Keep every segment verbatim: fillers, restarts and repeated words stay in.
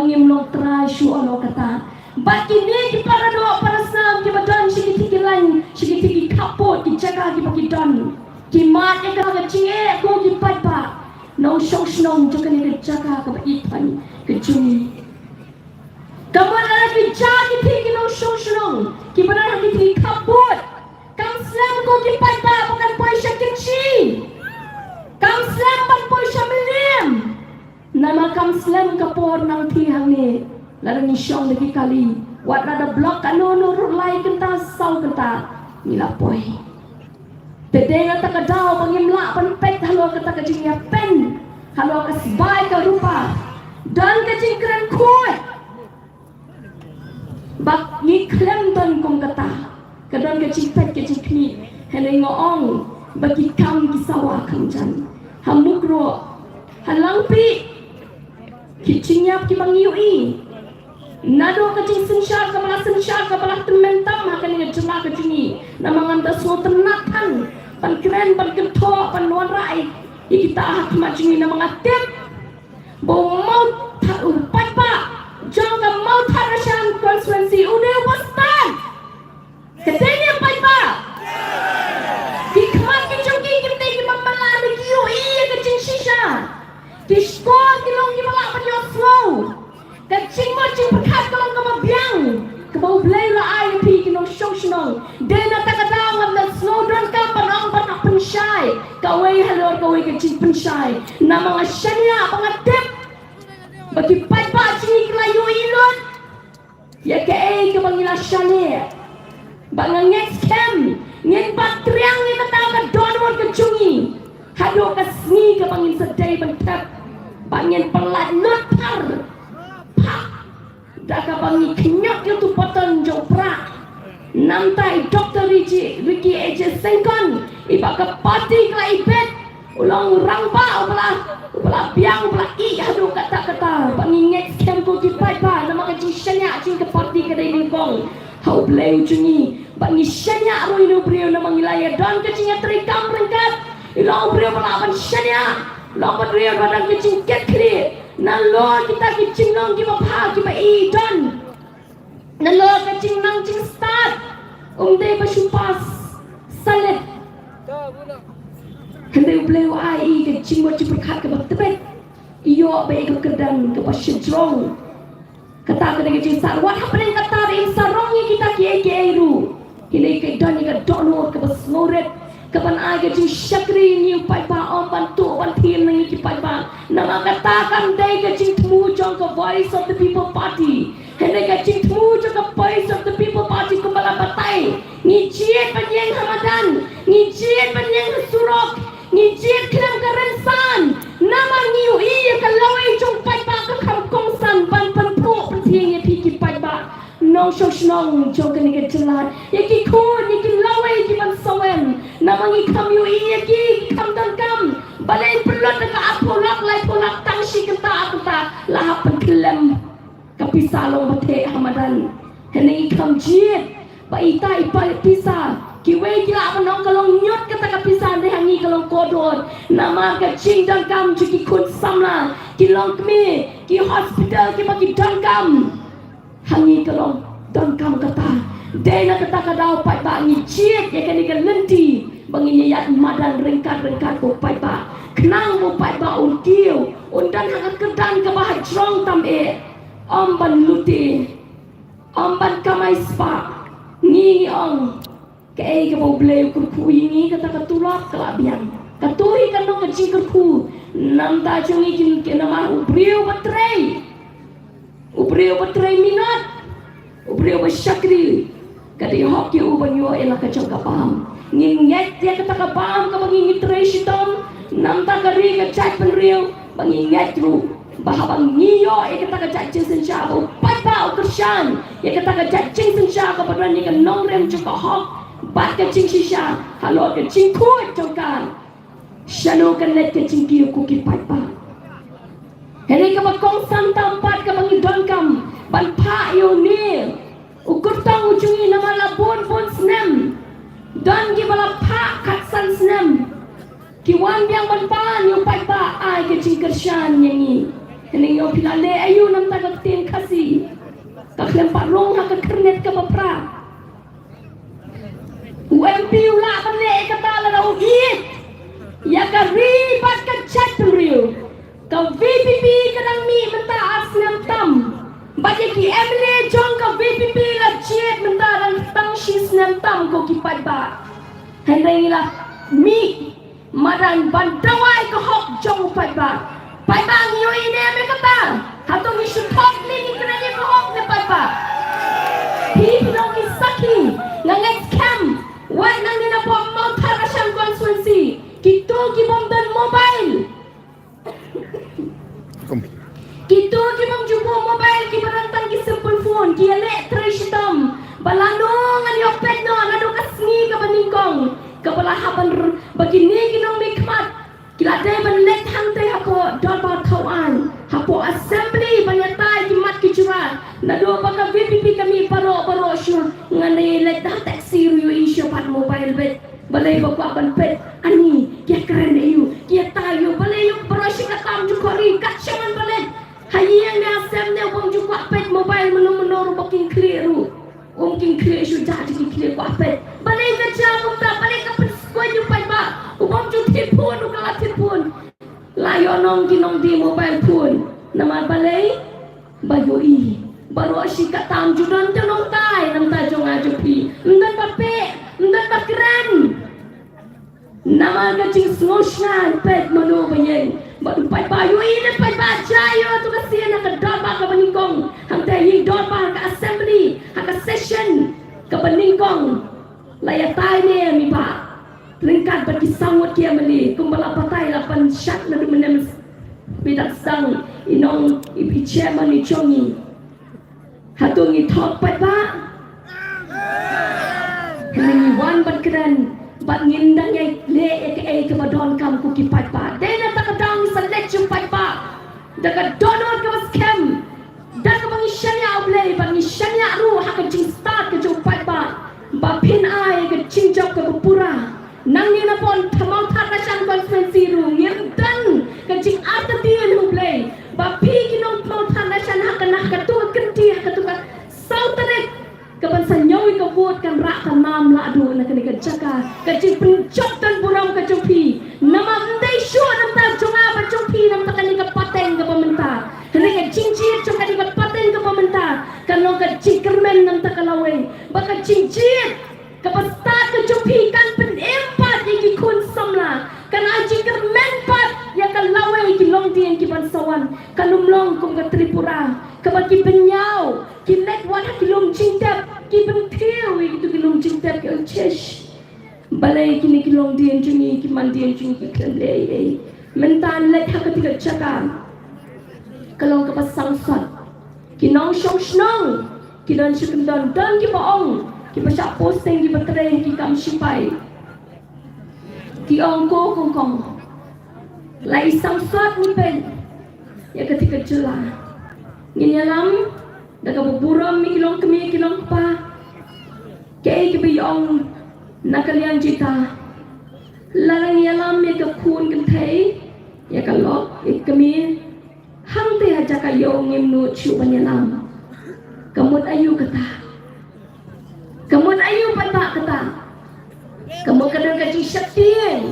ngim long trai shuh halor kata. Bad kine ki paradoh parasnam kiba don sha ki thik ki lain, sha ki thik ki khappud, ki jaka kiba ki don, ki mad ïa ka jingeh ko ki paidbah nongshong shnong jong kane ka jaka kaba ïeit thaiñ ka jong ngi. Ka mut lada ki jaka ki thik ki nongshong shnong kiba don ha ki thik ki khappud, kam slem ko ki paidbah ba kan poi sha Kynshi. Kam slem ban poi sha Mylliem. Namar kam slem ka por nangta hangne, lada ngi shong da ki kali, wat lada block kano kano ruh, lai kynta saw kynta, ngi la poi. Te dei na kata ka daw ba ngim lah ban peit halor kata ka jingïapynbeit, halor ka sbai ka rupa. Don ka jingkren khuid ba ngi khlem don kum kata. Ka don ka jingpeit ka jingkhmih. Hynrei nga ong ba ki kam ki sawa kham jan. Ha Mukroh, ha Langpih, ki jingïap kiba ngi ïohi. Naduh ka jingsynshar kaba la synshar kaba la tymmen tam ha kane ka jylla ka jong ngi. Namar ngam da sngewtynnat than ban kren, ban kynthoh, ban wanrah ïa kita ha khmat jong ngi, namar nga tip ba u Mawtha-, u paidbah jong ka Mawthadraishan constituency u dei uba stad. Ka dei ne em paidbah? Ki khmat ki jong ki kim dei kiba malan, ki ïohi ïa ka jingshisha. Ki shkor ki long kiba lah ban ïohsngew. Ka jingmut jingpyrkhat ka long kaba biang, kaba U Blei u la ai ïa phi ki nongshong shnong. Dei na kata ka daw ngam da sngew donkam ban ong ban hap pynshai kawei halor kawei ka jingpynshai. Namar nga shaniah ba nga tip ba ki paidbah jong ngi ki la ïohi lut ïa kaei kaba ngi la shaniah. Ba nga ngeit skhem ngin bat triang ïa kata ka dohnud ka jong ngi haduh ka sngi kaba ngin sa dei ban thep ba ngin pynlait lut phar phah da kaba ngi khñiot lut u paton jong u prah. Namta i Doktor Ricky, Ricky A J Syngkon, iba ka party ka la ibit, u long u rangbah uba la, uba la biang, uba la ïeh haduh katta katta. Ba ngi ngeit skhem ko ki paidbah, namar ka jingshaniah jong ka party ka dei nyngkong ha U Blei u jong ngi. Ba ngi shaniah ruh ïa u briew namar ngi la ïa don ka jingïatreikam ryngkat. I long u briew ba lah ban shaniah, long u briew ba don ka jingkitkhlieh. Nalor kita ki jinglong kiba bha kiba i don, nalor ka jingnang jingstad, um dei ba shu pass salit. Hynrei U Blei u ai i ka jingmut jingpyrkhat kaba tbit. I ïoh ba i ka kyrdan kaba shajrong. Kata ka dei ka jingsarong. Wat hapdeng kata dei im sarong ïa kita kiei kiei ruh. Hynrei ka don ïa ka dohnud kaba sngewrit, kaban ai ka jingshakri ïa ngi u paidbah, ym ban tuh ban thiem na ngi ki paidbah. Namar kata kam dei ka jingthmu jong ka Voice of the People Party. Hynrei ka jingthmu jong ka Voice of the People Party kumba la batai, ngi jied ban ïeng ha madan, ngi jied ban ïeng ha surok, ngi jied khlem ka rynsan. Namar ngi ïohi ïa ka lawei jong paidbah ka kham kongsan ban pynphuh pynthiang ïa phi ki paidbah nongshong shnong jong kane ka jylla. Ïa ki khun, ïa ki lawei ki ban sawem. Namar ngi kham ïohi ïa ki, ki kham donkam. Balei pynlut da ka arphew lak, laiphew lak tang shi kynta ar kynta la hap pynkhlem ka pisa long ba theh ha madan. Hynrei ngi kham jied ba ita i pa-, pisa, kiwei ki lah ban ong ka long ñiut kata ka pisa, hynrei ha ngi ka long kordor. Namar ka jingdonkam jong ki khun samla, ki longkmie, ki hospital kiba ki donkam, ha ngi ka long donkam kata. Dei na kata ka daw paidbah ngi jied ïa kane ka lynti ba ngin ïaid madan ryngkat ryngkat bad u paidbah. Khnang ba u paidbah un kiew, un don ha ka kyrdan kaba hajrong tam eh. Ym ban lute, ym ban kamai spah. Ngi ngi ong kaei kaba U Blei u kyrkhu ïa ngi, kata ka tulop ka la biang. Kato hi ka long ka jingkyrkhu. Namar ta jong ngi kin, kin namar u briew ba trei, u briew ba trei minot, u briew ba shakri, ka dei hok ïa u ban ïoh ïa la ka jong ka bam. Ngin ngeit ïa kata ka bam kaba ngi, ngi trei shitom. Namar ta ka ri ka jaitbynriew ba ngi ngeit ruh ba haba ngi ïoh ïa kata ka jait jingsynshar, ba u paidbah u kyrshan ïa kata ka jait jingsynshar kaba don ïa ka nongrim jong ka hok bad ka jingshisha halor ka jingkhuid jong ka. Shano kan leit ka jingkiew ko ki paidbah? Hynrei kaba kongsan tam pat kaba ngi donkam ban phah ïa une u kyrtong u jong ngi, namar la bun bun snem don kiba la phah khatsan snem. Ki wan biang ban pan ïa u paidbah, ai ka jingkyrshan ïa ngi. Hynrei ïoh phi la leh aïu namar ta ka ktien Khasi. Ka khlem pat rung ha ka khyrnit kaba phra. U M P u lah ban leh ïa kata lada u ïeit ïa ka ri bad ka jaitbynriew. Ka V P P ka dang mih mynta ar snem tam. Bad ïa ki M L A jong ka V P P la jied mynta dang tang shi snem tam ko ki paidbah. Hynrei ngi la mih madan ban dawa ïa ka hok jong u paidbah. Paidbah ngi ïohi ne em ïa kata? Hato ngi shu thok ne ngi kren ïa ka hok ne paidbah? Phi phi long ki sakhi, nga ngeit skhem wat nangne napoh Mawthadraishan constituency kito ki bym don mobile. Kito ki bym ju buh mobile, kiba don tang ki simple phone, ki ïaleh trei shitom ba lano ngan ïoh peit noh naduh ka sngi kaba nyngkong kaba la hap ban r-, ba kine ki nongmihkhmat ki la dei ban leit hangtei hapoh dorbar thawaiñ, hapoh assembly ban ïatai ki mat ki jura. Naduh ba ka V P P ka mih baroh baroh shuh, ngan ïaleit da taxi ruh ïohi shuh pat mobile beit. Balei ba kwah ban peit? Ani ki ïakren aïu, ki ïatai aïu? Balei ïoh baroh shi katta ym ju khot ri? Kat shong ngan ban leit ha ïing ne ha sem ne, u bym ju kwah peit mobile, mynno mynno ruh ba kin khlieh ruh. Um kin khlieh shuh, jaka ki khlieh kwah peit. Balei ka jia kumta? Balei ka pynskhem ïa u paidbah? U bym ju thied phone ruh ka la thied phone. La ïoh nong ki nongdie mobile phone. Namar balei? Ba ïohi baroh shi katta ym ju don te nongtai na bynta jong nga jong phi. Ym don ba peit, ym don ba kren. Namar ka jingsngewsynei peit mano ba ïeng. Bad u paidbah ïohi ne paidbah, jia ïa tu ka sien ha ka dorbar kaba nyngkong, hangta ïing dorbar, ka assembly, ha ka session kaba nyngkong. La ïatai ne em i Bah? Ryngkat bad ki saw ngut ki M L A, kumba la batai la pynshad naduh mynne. Phi dak sdang i nong i chairman i jong ngi. Hato ngi thok paidbah? Hynrei ngi wan ban kren bad ngin dang ïai leh ïa kaei kaba donkam ko ki paidbah. Dei na kata ka daw ngi sa leit sha u paidbah da ka dohnud kaba skhem, da kaba ngi shaniah U Blei bad ngi shaniah ruh ha ka jingstad ka jong u paidbah, ba phin ai ka jingjop kaba pura. Nangne na Mawthadraishan constituency ruh ngim don ka jingartatien ha U Blei ba phi ki nong Mawthadraishan ha ka, na katu ka kynti, ha katu ka saw tarik, ka ban sa ñiew ïa ka vote kan rah ka nam lahduh na kane ka jaka. Ka jingpynjop don burom ka jong phi. Namar ym dei shuh na bynta jong nga bad jong phi na bynta kane ka pateng kaba mynta. Hynrei ka jingjied jong kane ka pateng kaba mynta kan long ka jingkyrmen na bynta ka lawei. Ba ka jingjied kaba stad ka jong phi kan pynim pat ïa ki khun samla, kan ai jingkyrmen pat ïa ka lawei, ki longdien ki ban sa wan. Kan ym long kum ka Tripura kaba ki bynñiaw ki leit wat ha ki lum jingtep, ki bynthiew ïa kitu ki lum jingtep, ki ong, "Chesh, balei kine ki longdien jong ngi, ki mandien jong ngi ki khlem leh ei ei?" Mynta leit ha katu ka jaka, ka long kaba sangsot. Ki nongshong shnong ki don sha kyndon, don kiba ong, kiba shah posting, kiba trei ki kam shipai. Ki ong, "Ko kong kong, la i sangsot ngi peit ïa katu ka jylla. Ngin ïalam da kaba burom ïa ki longkmie ki longkpa, kaei kaba i ong na ka liang jong ita. Lada ngi ïalam ïa ka khun kynthei, ïa ka lok, ïa ka kmie, hangtei ha jaka ïew ngim nud shuh ban ïalam. Ka mut aïu kata? Ka mut aïu paidbah kata? Ka mut ka don ka jingsheptieng.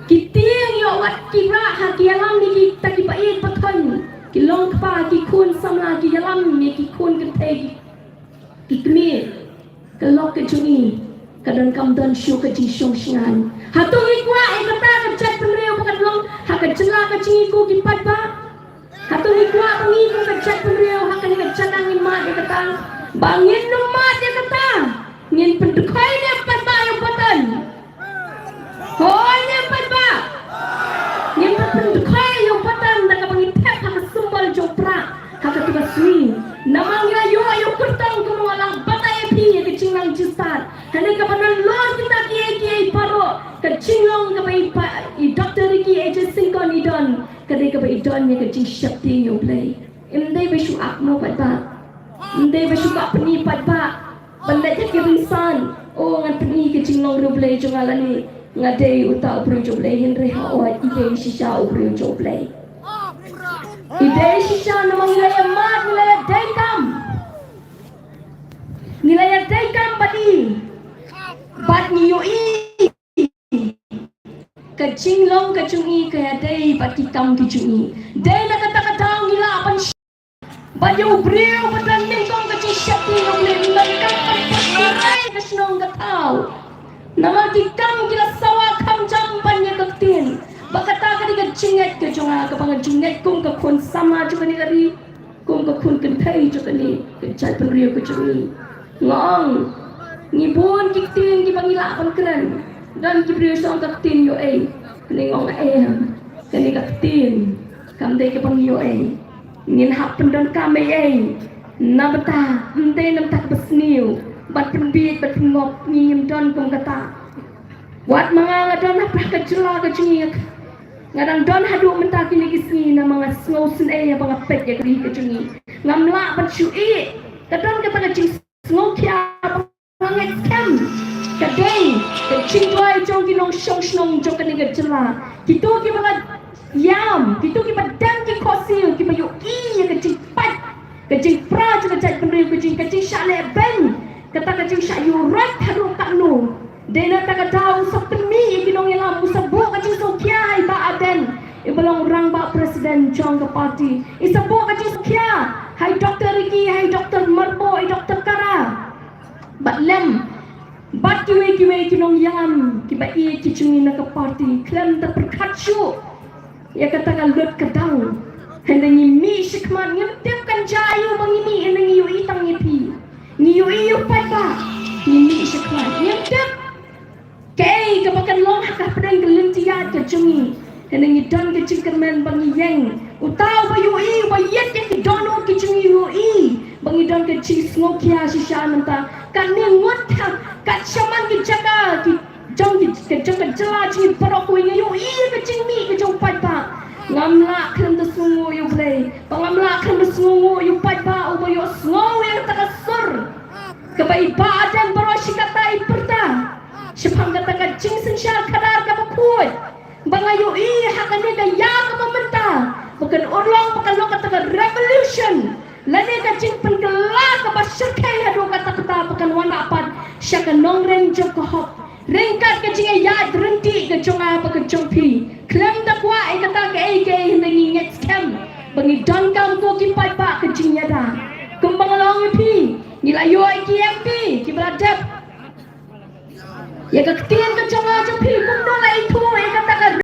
Ki tieng ïoh wat ki rah ha ki ïalam ïa kita kiba ïeit ba thoiñ, ki longkpa, ki khun samla, ki ïalam ïa ki khun kynthei, ki kmie, ka lok ka jong ngi ka donkam don shuh ka jingshong shngaiñ. Hato ngi kwah ïa kata ka jaitbynriew ba kan long ha ka jylla ka jong ngi ko ki paidbah? Hato ngi kwah ba ngi kum ka jaitbynriew ha kane ka jaka ngin mad ïa kata? Ba ngin nym mad ïa kata, ngin pyndkhoi ne paidbah ïa u button? Hooid ne paidbah? Ngin pyndkhoi ïa u button da kaba ngi thep ha ka symbol jong u prah ha katu ka sngi. Namar ngi la ïoh ïa u kyrtong, kumba nga la batai ïa phi, ïa ka jingnang jingstad. Hynrei kaba nalor kita kiei kiei baroh, ka jinglong kaba i pa, i Doctor Ricky A J Syngkon i don, ka dei kaba i don ïa ka jingsheptieng ïa U Blei. Ym dei ba shu ap mo paidbah. Ym dei ba shu kwah pyni paidbah ban leit ha ki rynsan, "O, ngan pyni ka jinglong riewblei jong nga lane nga dei uta u briew jong U Blei." Hynrei hooid, i dei shisha u briew jong U Blei. I dei shisha namar ngi la ïa mad, ngi la ïa dei kam. Ngi la ïa dei kam bad i. Bad ngi ïohi ka jinglong ka jong i ka ïadei bad ki kam ki jong i. Dei na kata ka daw ngi lah ban sh-, bad ïa u briew ba don nyngkong ka jingsheptieng ïa u Blei, ngi donkam ban pynshai ka shnong ka thaw. Namar ki kam ki la sawa kham jam ban ïa ka ktien. Ba kata ka dei ka jingngeit ka jong nga, kaba nga jingngeit kum ka khun samla jong kane ka ri. Kum ka khun kynthei jong kane ka jaitbynriew ka jong ngi. Nga ong, ngi bun ki ktien kiba ngi lah ban kren. Don ki briew shu ong ka ktien ïoh ei. Kane nga ong em. Kane ka ktien kam dei kaba ngi ïoh ei. Ngin hap pyndonkam ei ei. Na bynta, ym dei na bynta kaba sniew. Ban pynbieit, ban pynngop, ngi ngim don kum kata. Wat ma nga nga don ha ka jylla ka jong ngi. Nga dang don haduh mynta kine ki sngi namar nga sngew sngewsynei haba nga peit ïa ka ri ka jong ngi. Ngam lah ban shu ïeh. Ka don kata ka jingsngewkhia ba nga ngeit skhem. Ka dei ka jingduwai jong ki nongshong shnong jong kane ka jylla. Kito kiba la ïam, kito kiba dem ki khohsiew, kiba ïohi ïa ka jingpait, ka jingpra jong ka jaitbynriew ka jong ngi, ka jingshah lehbeiñ, kata ka jingshah ïuhroit haduh katno. Dei na kata ka daw u sa pynmih ïa ki nongïalam, u sa buh ka jingsngewkhia ha i Bah Ardent, iba long u rangbah president jong ka party. I sa buh ka jingsngewkhia ha i Doktor Ricky, ha i Doktor Myrboh, i Doktor Kara. Bad lem bad kiwei kiwei ki nongïalam kiba ïeit ki jong ngi na ka party. Khlem da pyrkhat shuh ïa kata ka lut ka daw. Hynda ngi mih shakhmat ngim tip kan jia aïu ba ngi mih, hynda ngi ïohi tang ïa phi. Ngi ïohi ïa u paidbah, ngi mih shakhmat ngim tip kaei kaba kan long ha ka pdeng ka lynti ïaid ka jong ngi. Hynda ngi don ka jingkyrmen ba ngi ïeng. Uta uba ïohi, uba ïeit ïa ki dohnud ki jong ngi, ïohi ba ngi don ka jingsngewkhia shisha mynta. Katne ngut ha, kat shaman ki jaka ki jong ki, ka jong ka jylla jong ngi baroh kawei, ngi ïohi ïa ka jingmih ka jong u paidbah. Ngam lah khlem da sngewnguh ïa U Blei, ba ngam lah khlem da sngewnguh ïa u paidbah uba ïohsngew ïa kata ka sur kaba i Bah Ardent baroh shi katta i pyrta shaphang kata ka jingsynshar khadar kaba khuid. Ba nga ïohi ha kane ka ïa kaba mynta ba kan urlong, ba kan long kata ka revolution lane ka jingpynkylla kaba shyrkhei haduh katta katta, ba kan wanrah pat sha ka nongrim jong ka hok ryngkat ka jingïaid ryntih ka jong nga bad ka jong phi. Khlem da kwah ïa kata kaei kaei, hynda ngi ngeit skhem ba ngi donkam ko ki paidbah ka jingïada. Kumba nga la ong ïa phi, ngi la ïoh ïa ki M P kiba la dep ïa ka ktien